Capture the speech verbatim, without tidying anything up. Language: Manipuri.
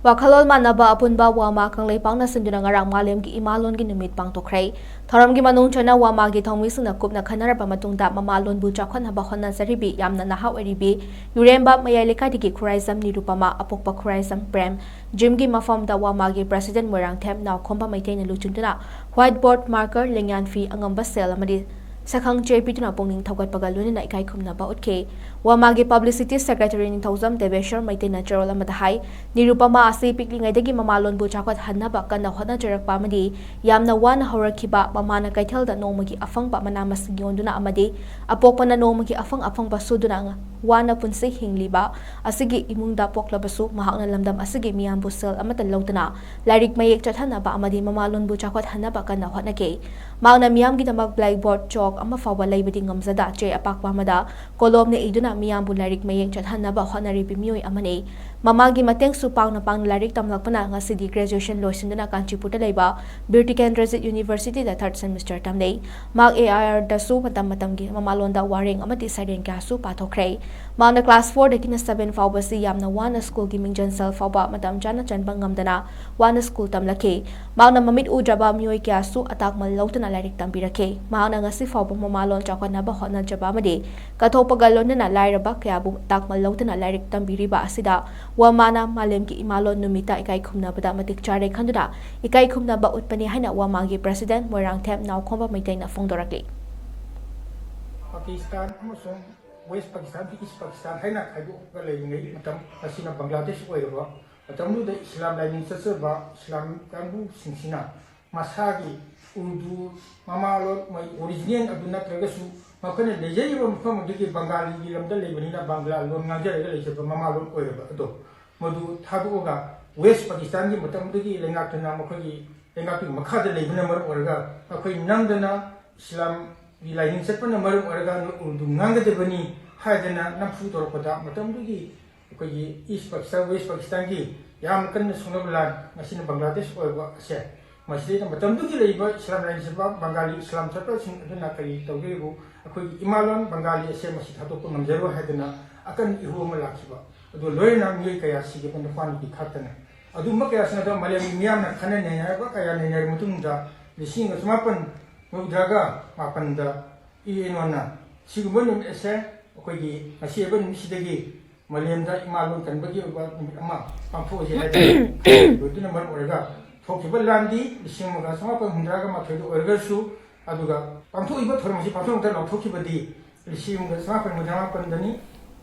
ꯋꯥꯈꯜꯂꯣꯟ ꯃꯥꯟꯅꯕ ꯑꯄꯨꯟꯕ ꯋꯥꯃꯥ ꯀꯪꯂꯩꯄꯥꯛꯅ ꯁꯤꯟꯗꯨꯅ ꯉꯔꯥꯡ ꯃꯥꯂꯦꯝꯒꯤ ꯏꯃꯥꯂꯣꯟꯒꯤ ꯅꯨꯃꯤꯠ ꯄꯥꯡꯊꯣꯛꯈ꯭ꯔꯦ꯫ ꯊꯧꯔꯝꯒꯤ ꯃꯅꯨꯡ ꯆꯟꯅ ꯋꯥꯃꯥꯒꯤ ꯊꯧꯃꯤꯁꯤꯡꯅ ꯀꯨꯞꯅ ꯈꯟꯅꯔꯕ ꯃꯇꯨꯡꯗ ꯃꯃꯥꯂꯣꯟꯕꯨ ꯆꯥꯎꯈꯠꯅꯕ ꯍꯣꯠꯅꯖꯔꯤꯕꯤ ꯌꯥꯝꯅ ꯅꯍꯥ ꯑꯣꯏꯔꯤꯕꯤ ꯌꯨꯔꯦꯝꯕ ꯃꯌꯥꯏ ꯂꯩꯀꯥꯏꯗꯒꯤ ꯈꯨꯔꯥꯏꯖꯝ ꯅꯤꯔꯨꯄꯃꯥ, ꯑꯄꯣꯛꯄ ꯈꯨꯔꯥꯏꯖꯝ ꯄ꯭ꯔꯦꯝ, ꯖꯤꯝꯒꯤ ꯃꯐꯝꯗ ꯋꯥꯃꯥꯒꯤ ꯄ꯭ꯔꯦꯁꯤꯗꯦꯟꯠ ꯃꯣꯏꯔꯥꯡꯊꯦꯝ ꯅꯥꯎꯈꯣꯝꯕ ꯃꯩꯇꯩꯅ ꯂꯨꯆꯤꯡꯗꯨꯅ ꯋꯥꯏꯠ ꯕꯣꯔꯗ, ꯃꯥꯔꯀꯔ, ꯂꯦꯡꯌꯥꯟ ꯐꯤ, ꯑꯉꯝꯕ ꯁꯦꯜ ꯑꯃꯗꯤ ꯁꯛꯈꯪ ꯆꯦ ꯄꯤꯗꯨꯅ ꯄꯨꯛꯅꯤꯡ ꯊꯧꯒꯠꯄꯒ ꯂꯣꯏꯅꯅ ꯏꯀꯥꯏ ꯈꯨꯝꯅꯕ ꯎꯠꯈꯤ꯫ ꯋꯥꯃꯥꯒꯤ ꯄꯕ꯭ꯂꯤꯁꯤꯇꯤ ꯁꯦꯀ꯭ꯔꯦꯇꯔꯤ ꯅꯤꯡꯊꯧꯖꯝ ꯗꯦꯕꯦꯁꯣꯔ ꯃꯩꯇꯩꯅ ꯆꯦꯔꯣꯜ ꯑꯃꯗ ꯍꯥꯏ, ꯅꯤꯔꯨꯄꯃꯥ ꯑꯁꯤ ꯄꯤꯛꯂꯤꯉꯩꯗꯒꯤ ꯃꯃꯥꯂꯣꯟꯕꯨ ꯆꯥꯎꯈꯠꯍꯟꯅꯕ ꯀꯟꯅ ꯍꯣꯠꯅꯖꯔꯛꯄ ꯑꯃꯗꯤ ꯌꯥꯝꯅ ꯋꯥꯅ ꯍꯧꯔꯛꯈꯤꯕ, ꯃꯃꯥꯅ ꯀꯩꯊꯦꯜꯗ ꯅꯣꯡꯃꯒꯤ ꯑꯐꯪꯕ ꯃꯅꯥ ꯃꯁꯤꯡ ꯌꯣꯟꯗꯨꯅ ꯑꯃꯗꯤ ꯑꯄꯣꯛꯄꯅ ꯅꯣꯡꯃꯒꯤ ꯑꯐꯪ ꯑꯐꯪꯕ ꯁꯨꯗꯨꯅ ꯋꯥꯅ ꯄꯨꯟꯁꯤ ꯍꯤꯡꯂꯤꯕ ꯑꯁꯤꯒꯤ ꯏꯃꯨꯡꯗ ꯄꯣꯛꯂꯕꯁꯨ, ꯃꯍꯥꯛꯅ ꯂꯝꯗꯝ ꯑꯁꯤꯒꯤ ꯃꯤꯌꯥꯝꯕꯨ ꯁꯦꯜ ꯑꯃꯠꯇ ꯂꯧꯗꯅ ꯂꯥꯏꯔꯤꯛ ꯃꯌꯦꯛ ꯆꯠꯍꯟꯅꯕ ꯑꯃꯗꯤ ꯃꯃꯥꯂꯣꯟꯕꯨ ꯆꯥꯎꯈꯠꯍꯟꯅꯕ ꯀꯟꯅ ꯍꯣꯠꯅꯈꯤ꯫ ꯃꯍꯥꯛꯅ ꯃꯤꯌꯥꯝꯒꯤꯗꯃꯛ ꯕ꯭ꯂꯦꯛꯕꯣꯔꯗ, ꯆꯣꯛ ꯑꯃ ꯐꯥꯎꯕ ꯂꯩꯕꯗꯤ ꯉꯝꯖꯗ, ꯆꯦ ꯑꯄꯥꯛꯄ ꯑꯃꯗ ꯀꯣꯂꯣꯝꯅ ꯏꯗꯨꯅ ꯃꯤꯌꯥꯝꯕꯨ ꯂꯥꯏꯔꯤꯛ ꯃꯌꯦꯛ ꯆꯠꯍꯟꯅꯕ ꯍꯣꯠꯅꯔꯤꯕ ꯃꯤꯑꯣꯏ ꯑꯃꯅꯤ꯫ ꯃꯃꯥꯒꯤ ꯃꯇꯦꯡꯁꯨ ꯄꯥꯡꯅ ꯄꯥꯡꯅ ꯂꯥꯏꯔꯤꯛ ꯇꯝꯂꯛꯄꯅ ꯉꯁꯤꯗꯤ ꯒ꯭ꯔꯦꯖꯨꯑꯦꯁꯟ ꯂꯣꯏꯁꯤꯟꯗꯨꯅ ꯀꯥꯟꯆꯤꯄꯨꯔꯗ ꯂꯩꯕ ꯕꯤꯔ ꯇꯤꯀꯦꯟꯗ꯭ꯔꯖꯤꯠ ꯌꯨꯅꯤꯚꯔꯁꯤꯇꯤꯗ ꯊꯥꯔꯠ ꯁꯦꯃꯤꯁꯇꯔ ꯇꯝꯂꯤ꯫ ꯃꯍꯥꯛ ꯑꯦ ꯑꯥꯏ ꯑꯥꯔꯗꯁꯨ ꯃꯇꯝ ꯃꯇꯝꯒꯤ ꯃꯃꯥꯂꯣꯟꯗ ꯋꯥꯔꯦꯡ ꯑꯃꯗꯤ ꯁꯩꯔꯦꯡ ꯀꯌꯥꯁꯨ ꯄꯥꯊꯣꯛꯈ꯭ꯔꯦ꯫ ꯃꯍꯥꯛꯅ ꯀ꯭ꯂꯥꯁ ꯐꯣꯔꯗꯒꯤꯅ ꯁꯚꯦꯟ ꯐꯥꯎꯕꯁꯤ ꯌꯥꯝꯅ ꯋꯥꯅ ꯁ꯭ꯀꯨꯜꯒꯤ ꯃꯤꯡꯖꯟ ꯁꯦꯜ ꯐꯥꯎꯕ ꯃꯇꯝ ꯆꯥꯅ ꯆꯟꯕ ꯉꯝꯗꯅ ꯋꯥꯅ ꯁ꯭ꯀꯨꯜ ꯇꯝꯂꯛꯈꯤ꯫ ꯃꯍꯥꯛꯅ ꯃꯃꯤꯠ ꯎꯗ꯭ꯔꯕ ꯃꯤꯑꯣꯏ ꯀꯌꯥꯁꯨ ꯑꯇꯥꯛꯃꯜ ꯂꯧꯗꯨꯅ ꯂꯥꯏꯔꯤꯛ ꯇꯝꯕꯤꯔꯛꯈꯤ꯫ ꯃꯍꯥꯛꯅ ꯉꯁꯤ ꯐꯥꯎꯕ ꯃꯃꯥꯂꯣꯟ ꯆꯥꯎꯈꯠꯅꯕ ꯍꯣꯠꯅꯖꯕ ꯑꯃꯗꯤ ꯀꯠꯊꯣꯛꯄꯒ ꯂꯣꯏꯅꯅ ꯂꯥꯏꯔꯕ ꯀꯌꯥꯕꯨ ꯑꯇꯥꯛꯃꯜ ꯂꯧꯗꯨꯅ ꯂꯥꯏꯔꯤꯛ ꯇꯝꯕꯤꯔꯤꯕ ꯑꯁꯤꯗ ꯋꯥꯃꯥꯅ ꯃꯥꯂꯦꯝꯒꯤ ꯏꯃꯥꯂꯣꯟ ꯅꯨꯃꯤꯠꯇ ꯏꯀꯥꯏ ꯈꯨꯝꯅꯕꯗ ꯃꯇꯤꯛ ꯆꯥꯔꯦ ꯈꯟꯗꯨꯅ ꯏꯀꯥꯏ ꯈꯨꯝꯅꯕ ꯎꯠꯄꯅꯤ ꯍꯥꯏꯅ ꯋꯥꯃꯥꯒꯤ ꯄ꯭ꯔꯦꯁꯤꯗꯦꯟꯠ ꯃꯣꯏꯔꯥꯡꯊꯦꯝ ꯅꯥꯎꯈꯣꯝꯕ ꯃꯩꯇꯩꯅ ꯐꯣꯡꯗꯣꯔꯛꯂꯤ꯫ ꯄꯥꯀꯤꯁꯇꯥꯟ ꯑꯃꯁꯨꯡ ꯋꯦꯁ ꯄꯥꯀꯤꯁꯇꯥꯟꯒꯤ ꯏꯁ ꯄꯥꯀꯤꯁꯇꯥꯟ ꯍꯥꯏꯅ ꯈꯥꯏꯗꯣꯛꯂꯒ ꯂꯩꯔꯤꯉꯩ ꯃꯇꯝ, ꯃꯁꯤꯅ ꯕꯪꯒ꯭ꯂꯥꯗꯦꯁ ꯑꯣꯏꯔꯕ ꯃꯇꯝꯗꯨꯗ ꯏꯁꯂꯥꯝ ꯂꯥꯏꯅꯤꯡ ꯆꯠꯆꯕ ꯏꯁꯂꯥꯝ ꯀꯥꯡꯕꯨꯁꯤꯡꯁꯤꯅ ꯃꯁꯥꯒꯤ ꯎꯔꯗꯨ ꯃꯃꯥꯂꯣꯟ, ꯃꯣꯏ ꯑꯣꯔꯤꯖꯤꯅꯦꯜ ꯑꯗꯨ ꯅꯠꯇ꯭ꯔꯒꯁꯨ ꯃꯈꯣꯏꯅ ꯂꯩꯖꯔꯤꯕ ꯃꯐꯝ ꯑꯗꯨꯒꯤ ꯕꯪꯒꯥꯂꯤꯒꯤ ꯂꯝꯗ ꯂꯩꯕꯅꯤꯅ ꯕꯪꯒ꯭ꯂꯥ ꯂꯣꯟ ꯉꯥꯡꯖꯔꯒ ꯂꯩꯖꯕ ꯃꯃꯥꯂꯣꯟ ꯑꯣꯏꯔꯕ ꯑꯗꯣ ꯃꯗꯨ ꯊꯥꯗꯣꯛꯑꯒ ꯋꯦꯁ ꯄꯥꯀꯤꯁꯇꯥꯟꯒꯤ ꯃꯇꯝꯗꯨꯒꯤ ꯂꯩꯉꯥꯛꯇꯨꯅ ꯃꯈꯣꯏꯒꯤ ꯂꯩꯉꯥꯛꯇꯨꯒꯤ ꯃꯈꯥꯗ ꯂꯩꯕꯅ ꯃꯔꯝ ꯑꯣꯏꯔꯒ ꯃꯈꯣꯏ ꯅꯝꯗꯅ ꯏꯁꯂꯥꯝꯒꯤ ꯂꯥꯏꯅꯤꯡ ꯆꯠꯄꯅ ꯃꯔꯝ ꯑꯣꯏꯔꯒ ꯅꯣꯏ ꯎꯔꯗꯨ ꯉꯥꯡꯒꯗꯕꯅꯤ ꯍꯥꯏꯗꯅ ꯅꯝꯐꯨ ꯇꯧꯔꯛꯄꯗ ꯃꯇꯝꯗꯨꯒꯤ ꯑꯩꯈꯣꯏꯒꯤ ꯏꯁ ꯄꯥꯀꯤꯁꯇꯥꯟ, ꯋꯦꯁ ꯄꯥꯀꯤꯁꯇꯥꯟꯒꯤ ꯌꯥꯝ ꯀꯟꯅ ꯁꯣꯛꯅꯕ ꯂꯥꯟ, ꯉꯁꯤꯅ ꯕꯪꯒ꯭ꯂꯥꯗꯦꯁ ꯑꯣꯏꯕ ꯑꯁꯦ, ꯃꯁꯤꯗꯩꯗ ꯃꯇꯝꯗꯨꯒꯤ ꯂꯩꯔꯤꯕ ꯏꯁꯂꯥꯝ ꯂꯥꯏꯅꯤꯡ ꯆꯠꯄ ꯕꯪꯒꯥꯂꯤ ꯏꯁꯂꯥꯝ ꯆꯠꯄꯁꯤꯡ ꯑꯗꯨꯅ ꯀꯔꯤ ꯇꯧꯒꯦꯕꯨ, ꯑꯩꯈꯣꯏꯒꯤ ꯏꯃꯥꯂꯣꯟ ꯕꯪꯒꯥꯂꯤ ꯑꯁꯦ ꯃꯁꯤ ꯊꯥꯗꯣꯛꯄ ꯉꯝꯖꯔꯣꯏ ꯍꯥꯏꯗꯅ ꯑꯀꯟꯕ ꯏꯍꯧ ꯑꯃ ꯂꯥꯛꯈꯤꯕ꯫ ꯑꯗꯨ ꯂꯣꯏꯅꯅ ꯃꯤꯑꯣꯏ ꯀꯌꯥ ꯁꯤꯈꯤꯕ, ꯅꯨꯄꯥ ꯅꯨꯄꯤ ꯈꯥꯛꯇꯅ꯫ ꯑꯗꯨꯒꯨꯝꯕ ꯀꯌꯥꯁꯤꯡ ꯑꯗꯣ ꯃꯥꯂꯦꯝꯒꯤ ꯃꯤꯌꯥꯝꯅ ꯈꯟꯅ ꯅꯩꯅꯔꯕ, ꯀꯌꯥ ꯅꯩꯅꯔꯕ ꯃꯇꯨꯡꯗ, ꯂꯤꯁꯤꯡ ꯑꯃꯒ ꯆꯃꯥꯄꯟ ꯃꯧꯗ꯭ꯔꯥꯒ ꯃꯥꯄꯟꯗ ꯏ ꯑꯦꯟ ꯑꯣꯅ ꯁꯤꯒꯨꯝꯕ ꯅꯨꯃꯤꯠ ꯑꯁꯦ ꯑꯩꯈꯣꯏꯒꯤ ꯉꯁꯤ ꯑꯣꯏꯕ ꯅꯨꯃꯤꯠꯁꯤꯗꯒꯤ ꯃꯥꯂꯦꯝꯗ ꯏꯃꯥ ꯂꯣꯟ ꯀꯟꯕꯒꯤ ꯑꯣꯏꯕ ꯅꯨꯃꯤꯠ ꯑꯃ ꯄꯥꯡꯊꯣꯛꯑꯁꯤ ꯍꯥꯏꯗꯅ ꯑꯗꯨꯅ ꯃꯔꯝ ꯑꯣꯏꯔꯒ ꯊꯣꯛꯈꯤꯕ ꯂꯥꯟꯗꯤ ꯂꯤꯁꯤꯡ ꯑꯃꯒ ꯆꯃꯥꯄꯟ ꯍꯨꯝꯗ꯭ꯔꯥꯒ ꯃꯥꯊꯣꯏꯗ ꯑꯣꯏꯔꯒꯁꯨ, ꯑꯗꯨꯒ ꯄꯥꯡꯊꯣꯛꯏꯕ ꯊꯧꯔꯝ ꯑꯁꯤ ꯄꯥꯡꯊꯣꯛꯇ ꯂꯥꯎꯊꯣꯛꯈꯤꯕꯗꯤ ꯂꯤꯁꯤꯡ ꯑꯃꯒ ꯆꯃꯥꯄꯟ ꯃꯧꯗ꯭ꯔꯥ ꯃꯥꯄꯟꯗꯅꯤ꯫